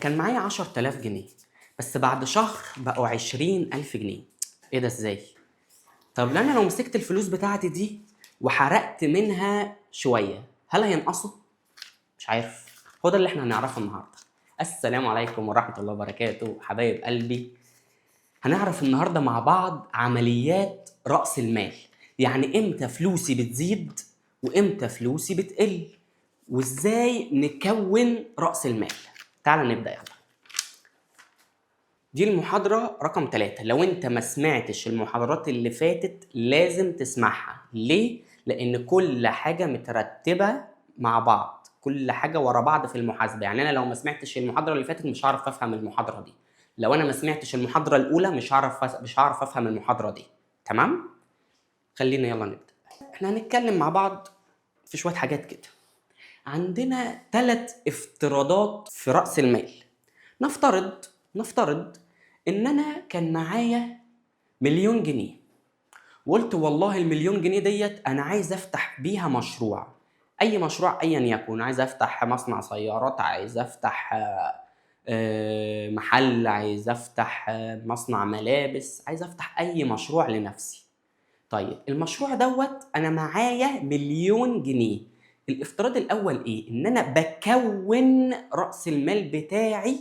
كان معايا 10000 جنيه، بس بعد شهر بقوا 20000 جنيه. ايه ده؟ ازاي؟ طب انا لو مسكت الفلوس بتاعتي دي وحرقت منها شوية هل هينقصوا؟ مش عارف. هو ده اللي احنا هنعرفه النهارده. السلام عليكم ورحمة الله وبركاته حبايب قلبي. هنعرف النهارده مع بعض عمليات رأس المال، يعني امتى فلوسي بتزيد وامتى فلوسي بتقل، وازاي نكون رأس المال. تعال نبدأ يلا. دي المحاضرة رقم 3. لو انت ما سمعتش المحاضرات اللي فاتت لازم تسمعها. ليه؟ لأن كل حاجة مترتبة مع بعض، كل حاجة ورا بعض في المحاسبة. يعني أنا لو ما سمعتش المحاضرة اللي فاتت مش هعرف أفهم المحاضرة دي، لو أنا ما سمعتش المحاضرة الأولى مش هعرف أفهم المحاضرة دي. تمام؟ خلينا يلا نبدأ. احنا هنتكلم مع بعض في شوية حاجات كده. عندنا 3 افتراضات في رأس المال. نفترض ان انا كان معايا 1,000,000 جنيه، وقلت والله ال1,000,000 جنيه ديت انا عايز افتح بيها مشروع، اي مشروع ايا يكن. عايز افتح مصنع سيارات، عايز افتح محل، عايز افتح مصنع ملابس، عايز افتح اي مشروع لنفسي. طيب المشروع دوت انا معايا 1,000,000 جنيه. الافتراض الاول ايه؟ ان انا بكون رأس المال بتاعي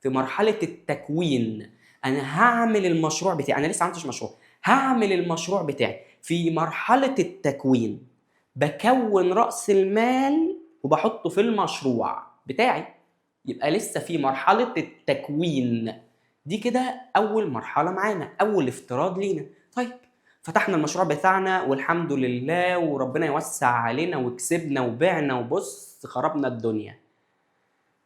في مرحلة التكوين. انا هعمل المشروع بتاعي، انا لسه ما عملتش مشروع، هعمل المشروع بتاعي في مرحلة التكوين، بكون رأس المال وبحطه في المشروع بتاعي، يبقى لسه في مرحلة التكوين. دي كده أول مرحلة معانا، أول افتراض لينا. طيب فتحنا المشروع بتاعنا والحمد لله وربنا يوسع علينا وكسبنا وبعنا وبص خربنا الدنيا.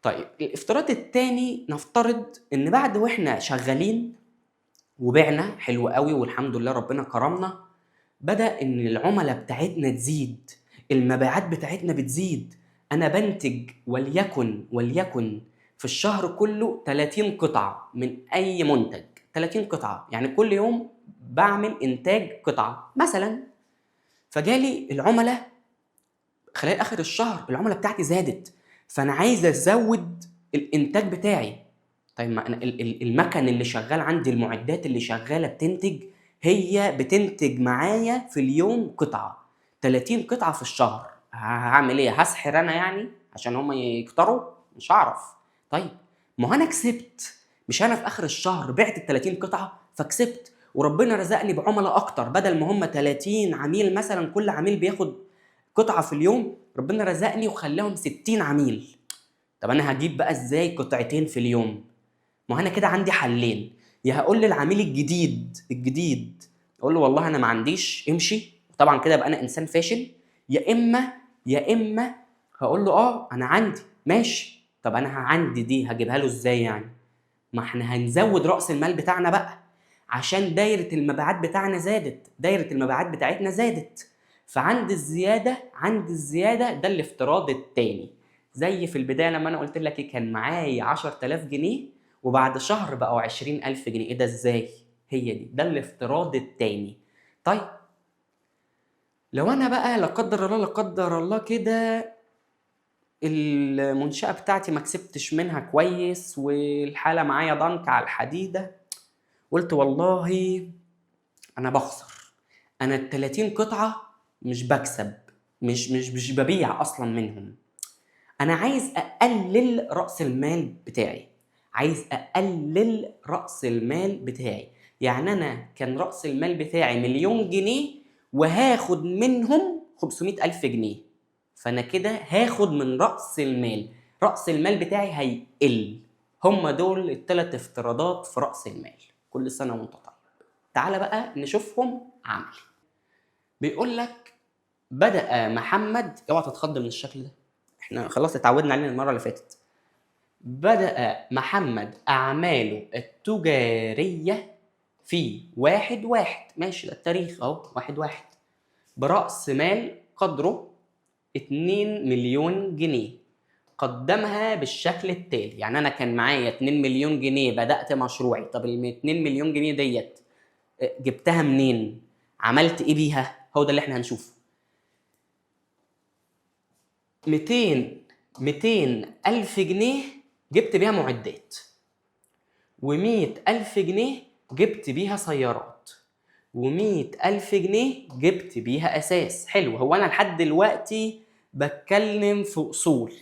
طيب الافتراض التاني، نفترض ان بعد واحنا شغالين وبعنا حلو قوي والحمد لله ربنا كرمنا، بدأ ان العملاء بتاعتنا تزيد، المبيعات بتاعتنا بتزيد. انا بنتج وليكن في الشهر كله 30 قطعة من اي منتج، 30 قطعة، يعني كل يوم بعمل انتاج قطعة مثلا. فجالي العملاء خلال اخر الشهر العملاء بتاعتي زادت، فانا عايز ازود الانتاج بتاعي. طيب ما انا المكن اللي شغال عندي، المعدات اللي شغالة بتنتج، هي بتنتج معايا في اليوم قطعه، 30 قطعه في الشهر. هعمل ايه؟ هسحر انا يعني عشان هم يكتروا؟ مش هعرف. طيب ما هو انا كسبت، مش انا في اخر الشهر بعت ال 30 قطعه فكسبت، وربنا رزقني بعملاء اكتر. بدل ما هم 30 عميل مثلا كل عميل بياخد قطعه في اليوم، ربنا رزقني وخلاهم 60 عميل. طب انا هجيب بقى ازاي قطعتين في اليوم؟ ما انا كده عندي حلين، يا هقول للعميل الجديد اقول له والله انا ما عنديش امشي، طبعا كده يبقى انا انسان فاشل، يا اما هقول له انا عندي ماشي. طب انا عندي دي هجيبها له ازاي يعني؟ ما احنا هنزود راس المال بتاعنا بقى، عشان دايرة المبيعات بتاعنا زادت، دايرة المبيعات بتاعتنا زادت، فعند الزيادة، عند الزيادة ده الافتراض التاني. زي في البداية لما أنا قلت لك إيه، كان معايا 10000 جنيه وبعد شهر بقوا 20000 جنيه. إيه ده إزاي؟ هي دي، ده الافتراض التاني. طيب لو أنا بقى لا قدر الله، لا قدر الله كده المنشأة بتاعتي ما كسبتش منها كويس والحالة معايا ضنك على الحديدة، قلت والله أنا بخسر، أنا ال 30 قطعة مش بكسب، مش ببيع أصلاً منهم، أنا عايز أقلل رأس المال بتاعي، عايز أقلل رأس المال بتاعي. يعني أنا كان رأس المال بتاعي 1,000,000 جنيه وهاخد منهم 500,000 جنيه، فأنا كده هاخد من رأس المال، رأس المال بتاعي هيقل. هم دول التلات افتراضات في رأس المال. كل سنة وانت طيب. تعالى بقى نشوفهم عملي. بيقول لك بدأ محمد، اوعى تتخض من الشكل ده، احنا خلاص اتعودنا عليه المرة اللي فاتت. بدأ محمد أعماله التجارية في 1/1، ماشي ده التاريخ أهو 1/1، برأس مال قدره 2,000,000 جنيه، قدمها بالشكل التالي. يعني أنا كان معايا 2,000,000 جنيه بدأت مشروعي. طب ال 2,000,000 جنيه ديت جبتها منين؟ عملت إيه بيها؟ هو ده اللي إحنا هنشوفه. 200,000 جنيه جبت بيها معدات، و100 ألف جنيه جبت بيها سيارات، و100 ألف جنيه جبت بيها أساس. حلو، هو أنا لحد دلوقتي بتكلم في أصول.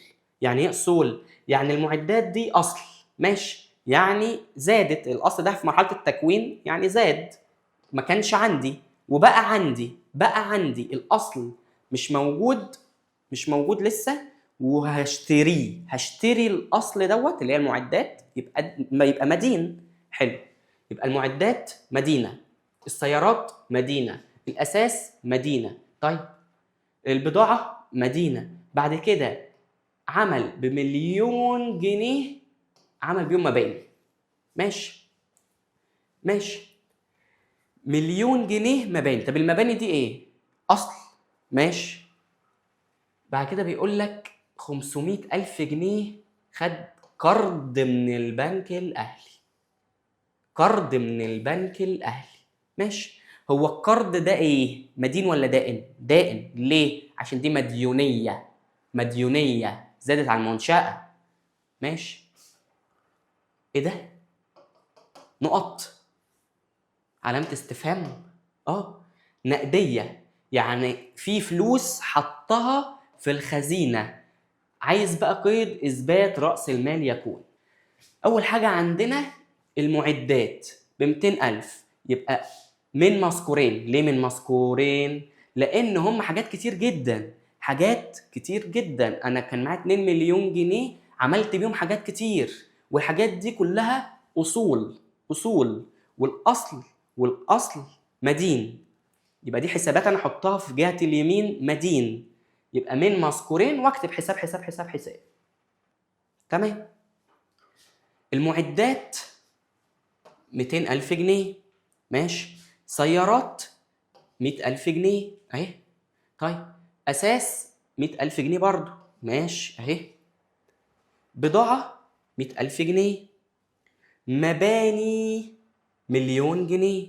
يعني إيه أصول؟ يعني المعدات دي أصل، ماشي، يعني زادت، الأصل ده في مرحلة التكوين يعني زاد، ما كانش عندي وبقى عندي، بقى عندي الأصل مش موجود، مش موجود لسه، وهشتريه، هشتري الأصل دوت اللي هي المعدات، يبقى ما يبقى مدين. حلو، يبقى المعدات مدينة، السيارات مدينة، الأساس مدينة، طيب البضاعة مدينة. بعد كده عمل ب1,000,000 جنيه، عمل بيهم مباني، ماشي ماشي، 1,000,000 جنيه مباني. طب المباني دي ايه؟ اصل، ماشي. بعد كده بيقول لك 500,000 جنيه خد قرض من البنك الاهلي، قرض من البنك الاهلي، ماشي. هو القرض ده ايه؟ مدين ولا دائن؟ دائن. ليه؟ عشان دي مديونية، مديونية زادت على المنشأة، ماشي. ايه ده؟ نقط، علامة استفهام، نقدية، يعني في فلوس حطها في الخزينة. عايز بقى قيد إثبات رأس المال يكون. أول حاجة عندنا المعدات ب200,000، يبقى من مذكورين. ليه من مذكورين؟ لأن هم حاجات كتير جدا، حاجات كتير جدا. أنا كان معايا 2 مليون جنيه عملت بيهم حاجات كتير، والحاجات دي كلها أصول، أصول، والأصل مدين، يبقى دي حسابات أنا أحطها في جهة اليمين مدين، يبقى من مذكورين، وأكتب حساب حساب حساب حساب. تمام. المعدات 200,000 جنيه، ماشي. سيارات 100,000 جنيه أهي. طيب أساس 100,000 جنيه برضو، ماشي أهي. بضاعة 100,000 جنيه. مباني 1,000,000 جنيه.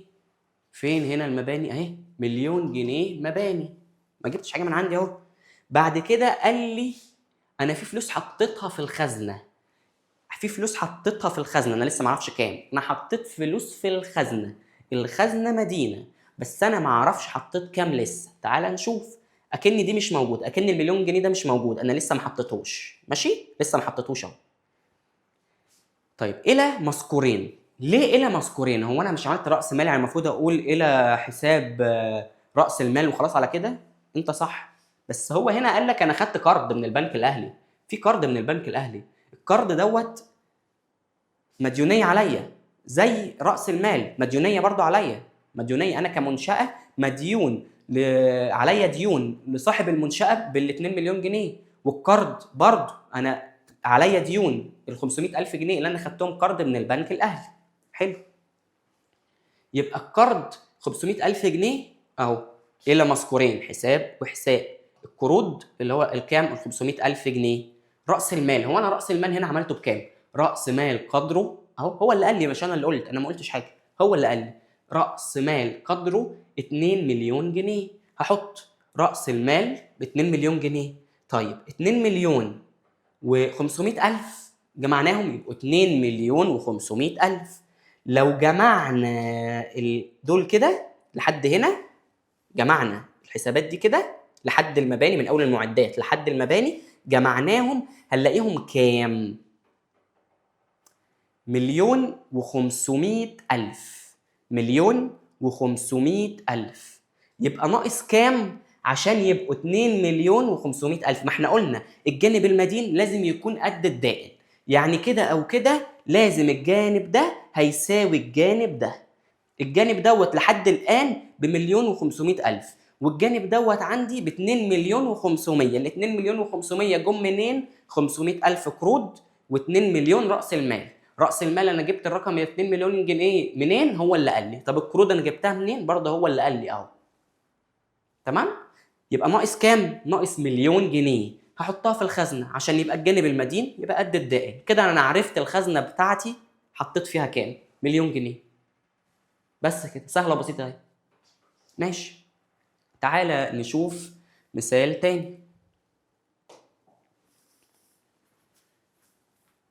فين هنا المباني؟ أهي، 1,000,000 جنيه مباني، ما جبتش حاجة من عندي أهو. بعد كده قال لي أنا في فلوس حطيتها في الخزنة، في فلوس حطيتها في الخزنة، أنا لسه ما أعرفش كام، أنا حطيت فلوس في الخزنة، الخزنة مدينة، بس أنا ما أعرفش حطيت كام لسه. تعال نشوف. أكن دي مش موجود، أكن ال1,000,000 جنيه ده مش موجود، أنا لسه ما حطيتهوش، ماشي، لسه ما حطيتهوش أهو. طيب إلى مذكورين. ليه إلى مذكورين؟ هو أنا مش عملت رأس مال، يعني المفروض أقول إلى حساب رأس المال وخلاص على كده؟ أنت صح، بس هو هنا قال لك أنا خدت قرض من البنك الأهلي، في قرض من البنك الأهلي، القرض دوت مديونية عليا زي رأس المال، مديونية برضو عليا، مديونية أنا كمنشأة مديون عليا ديون لصاحب المنشأة بالاتنين مليون جنيه، والقرض برضو أنا عليا ديون ال 500,000 جنيه اللي أنا خدتهم قرض من البنك الأهلي. حلو، يبقى القرض 500,000 جنيه أهو إلى مذكورين، حساب وحساب. القروض اللي هو الكام؟ ال 500,000 جنيه. رأس المال، هو أنا رأس المال هنا عملته بكام؟ رأس مال قدره أهو، هو اللي قال لي، مش أنا اللي قلت، أنا ما قلتش حاجة، هو اللي قال لي رأس مال قدره 2 مليون جنيه. هحط رأس المال ب 2 مليون جنيه. طيب 2 مليون وخمسمية ألف جمعناهم يبقوا 2,500,000. لو جمعنا دول كده لحد هنا، جمعنا الحسابات دي كده لحد المباني، من أول المعدات لحد المباني جمعناهم، هنلاقيهم كام؟ 1,500,000. 1,500,000. يبقى ناقص كام عشان يبقوا 2,500,000؟ ما احنا قلنا الجانب المدين لازم يكون قد الدائن، يعني كده أو كده لازم الجانب ده هيساوي الجانب ده. الجانب دوت لحد الآن ب1,500,000، والجانب دوت عندي باتنين مليون وخمسمية. الاتنين مليون وخمسمية جم منين؟ خمسمية ألف قروض واتنين مليون رأس المال. رأس المال أنا جبت الرقم 2 مليون جنيه منين؟ هو اللي قال لي. طب القروض أنا جبتها منين؟ برضه هو اللي قال لي أهو. تمام؟ يبقى ناقص كام؟ ناقص 1,000,000 جنيه. هحطها في الخزنة عشان يبقى الجانب المدين يبقى قد الدائن. كده أنا عرفت الخزنة بتاعتي حطيت فيها كام؟ 1,000,000 جنيه. بس كده، سهلة بسيطة أهي. ماشي، تعالى نشوف مثال تاني.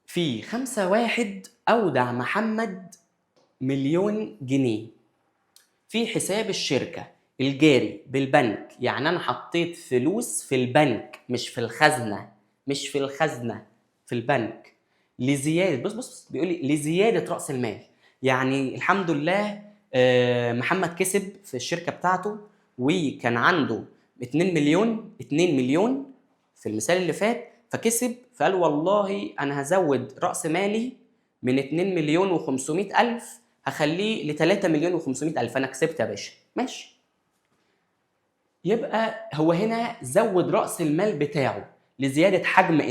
في 5/1 أودع محمد 1,000,000 جنيه في حساب الشركة الجاري بالبنك، يعني أنا حطيت فلوس في البنك مش في الخزنة، مش في الخزنة، في البنك لزيادة، بص بص بيقول لي لزيادة رأس المال. يعني الحمد لله، محمد كسب في الشركة بتاعته وكان عنده 2 مليون، 2 مليون في المثال اللي فات، فكسب فقال والله أنا هزود رأس مالي من 2,500,000 هخليه ل3,500,000، أنا كسبت يا باشا. ماشي، يبقى هو هنا زود رأس المال بتاعه لزيادة حجم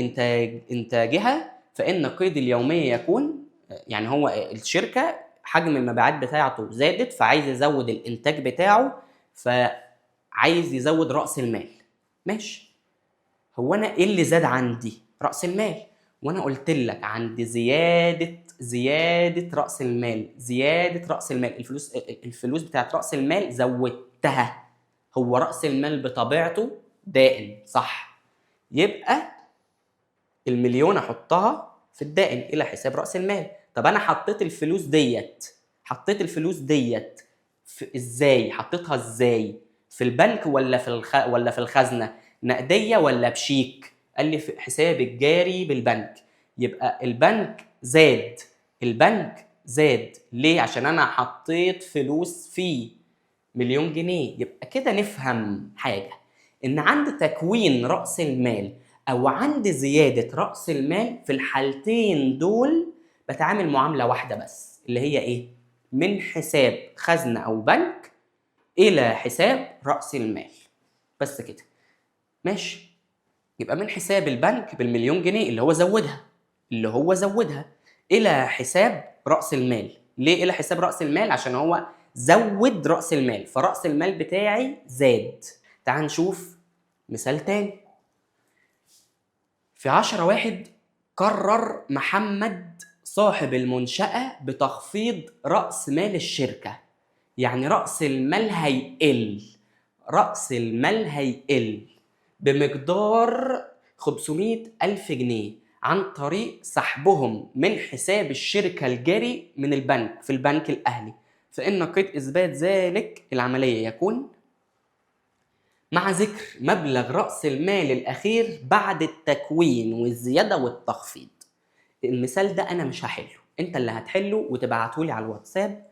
إنتاجها، فإن قيد اليومية يكون، يعني هو الشركة حجم المبيعات بتاعته زادت فعايز يزود الإنتاج بتاعه، فعايز يزود رأس المال. ماشي، هو أنا إيه اللي زاد عندي؟ رأس المال. وأنا قلت لك عند زيادة رأس المال، زيادة رأس المال، الفلوس بتاعت رأس المال زودتها. هو رأس المال بطبيعته دائن، صح؟ يبقى المليون أحطها في الدائن إلى حساب رأس المال. طب أنا حطيت الفلوس ديت، حطيت الفلوس ديت في إزاي؟ حطيتها إزاي؟ في البنك ولا في ولا في الخزنة؟ نقدية ولا بشيك؟ قال لي في حساب الجاري بالبنك. يبقى البنك زاد، البنك زاد ليه؟ عشان أنا حطيت فلوس فيه 1,000,000 جنيه. يبقى كده نفهم حاجة، إن عند تكوين رأس المال أو عند زيادة رأس المال في الحالتين دول بتعامل معاملة واحدة بس، اللي هي إيه؟ من حساب خزنة أو بنك إلى حساب رأس المال، بس كده. ماشي، يبقى من حساب البنك بالمليون جنيه اللي هو زودها، اللي هو زودها إلى حساب رأس المال. ليه إلى حساب رأس المال؟ عشان هو زود رأس المال، فرأس المال بتاعي زاد. تعال نشوف مثال تاني. في 10/1 قرر محمد صاحب المنشأة بتخفيض رأس مال الشركة. يعني رأس المال هيقل، رأس المال هيقل بمقدار 500,000 جنيه عن طريق سحبهم من حساب الشركة الجاري من البنك في البنك الأهلي، فإن قيد إثبات ذلك العملية يكون مع ذكر مبلغ رأس المال الأخير بعد التكوين والزيادة والتخفيض. المثال ده أنا مش هحله، أنت اللي هتحله وتبعتهولي على الواتساب،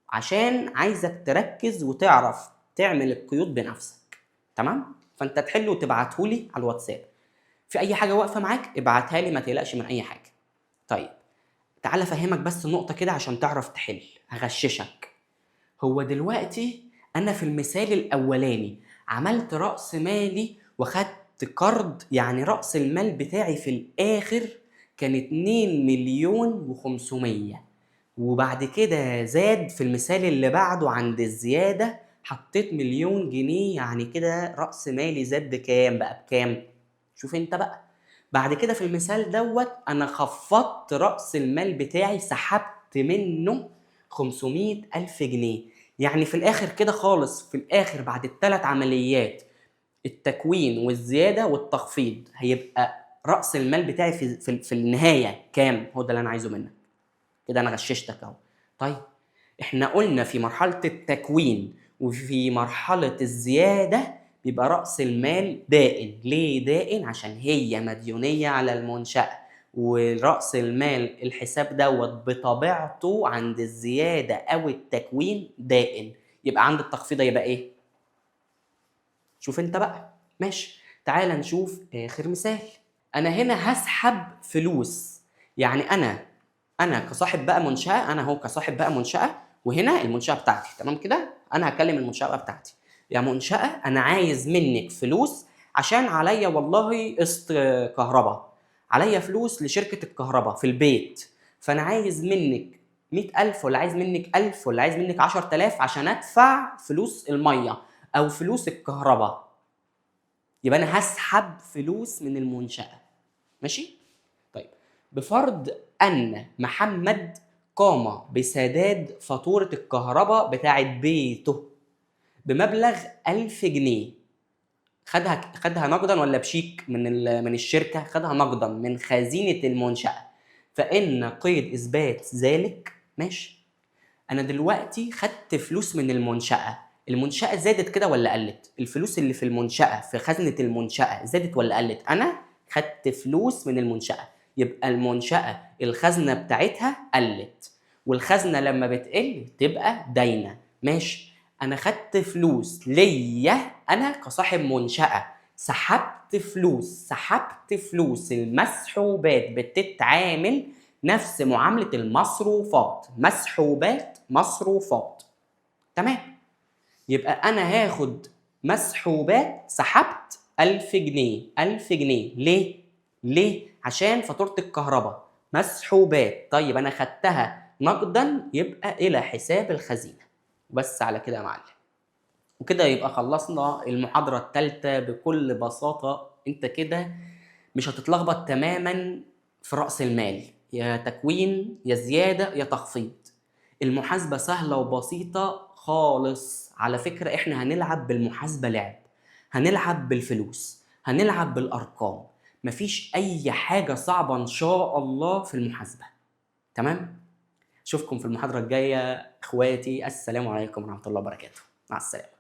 عشان عايزك تركز وتعرف تعمل القيود بنفسك. تمام؟ فأنت تحله وتبعتهولي على الواتساب. في أي حاجة واقفة معاك ابعتها لي، ما تقلقش من أي حاجة. طيب تعالى أفهمك بس نقطة كده عشان تعرف تحل، هغششك. هو دلوقتي أنا في المثال الأولاني عملت رأس مالي وخدت قرض، يعني رأس المال بتاعي في الآخر كان 2,500,000، وبعد كده زاد في المثال اللي بعده عند الزيادة حطيت 1,000,000 جنيه، يعني كده رأس مالي زاد بكام؟ بقى بكام؟ شوف انت بقى. بعد كده في المثال دوت انا خفضت رأس المال بتاعي، سحبت منه 500,000 جنيه، يعني في الآخر كده خالص، في الآخر بعد التلات عمليات التكوين والزيادة والتخفيض هيبقى رأس المال بتاعي في النهاية كام؟ هو ده اللي أنا عايزه منك. كده أنا غششتك أهو. طيب إحنا قلنا في مرحلة التكوين وفي مرحلة الزيادة بيبقى رأس المال دائن. ليه دائن؟ عشان هي مديونية على المنشأة، ورأس المال الحساب دوت بطبيعته عند الزيادة أو التكوين دائن، يبقى عند التخفيض يبقى إيه؟ شوف أنت بقى. ماشي، تعال نشوف آخر مثال. أنا هنا هسحب فلوس، يعني أنا كصاحب بقى منشأة، أنا هو كصاحب بقى منشأة، وهنا المنشأة بتاعتي، تمام كده؟ أنا هكلم المنشأة بقى بتاعتي، يا منشأة أنا عايز منك فلوس عشان عليا والله قسط كهرباء، عليا فلوس لشركة الكهرباء في البيت، فأنا عايز منك 100,000 ولا عايز منك 1000 ولا عايز منك 10,000 عشان أدفع فلوس المية أو فلوس الكهرباء. يبقى أنا هسحب فلوس من المنشأة. ماشي؟ طيب بفرض أن محمد قام بسداد فاتورة الكهرباء بتاعت بيته بمبلغ 1000 جنيه، خدها نقدا ولا بشيك من الشركة؟ خدها نقدا من خزينة المنشأة. فإن قيد إثبات ذلك. ماشي، أنا دلوقتي خدت فلوس من المنشأة، المنشأة زادت كده ولا قلت؟ الفلوس اللي في المنشأة في خزنة المنشأة زادت ولا قلت؟ أنا خدت فلوس من المنشأة، يبقى المنشأة الخزنة بتاعتها قلت، والخزنة لما بتقل تبقى داينة. ماشي، أنا خدت فلوس ليا أنا كصاحب منشأة، سحبت فلوس، سحبت فلوس. المسحوبات بتتعامل نفس معاملة المصروفات، مسحوبات مصروفات. تمام، يبقى أنا هاخد مسحوبات، سحبت 1000 جنيه، 1000 جنيه ليه؟ ليه؟ عشان فاتورة الكهرباء مسحوبات. طيب أنا خدتها نقدا، يبقى إلى حساب الخزينة. بس على كده يا معلم. وكده يبقى خلصنا المحاضرة الثالثة بكل بساطة. أنت كده مش هتتلخبط تماما في رأس المال، يا تكوين يا زيادة يا تخفيض. المحاسبة سهلة وبسيطة خالص. على فكرة احنا هنلعب بالمحاسبة لعب، هنلعب بالفلوس، هنلعب بالأرقام، مفيش أي حاجة صعبة إن شاء الله في المحاسبة. تمام؟ أشوفكم في المحاضرة الجاية إخواتي. السلام عليكم ورحمة الله وبركاته. مع السلامة.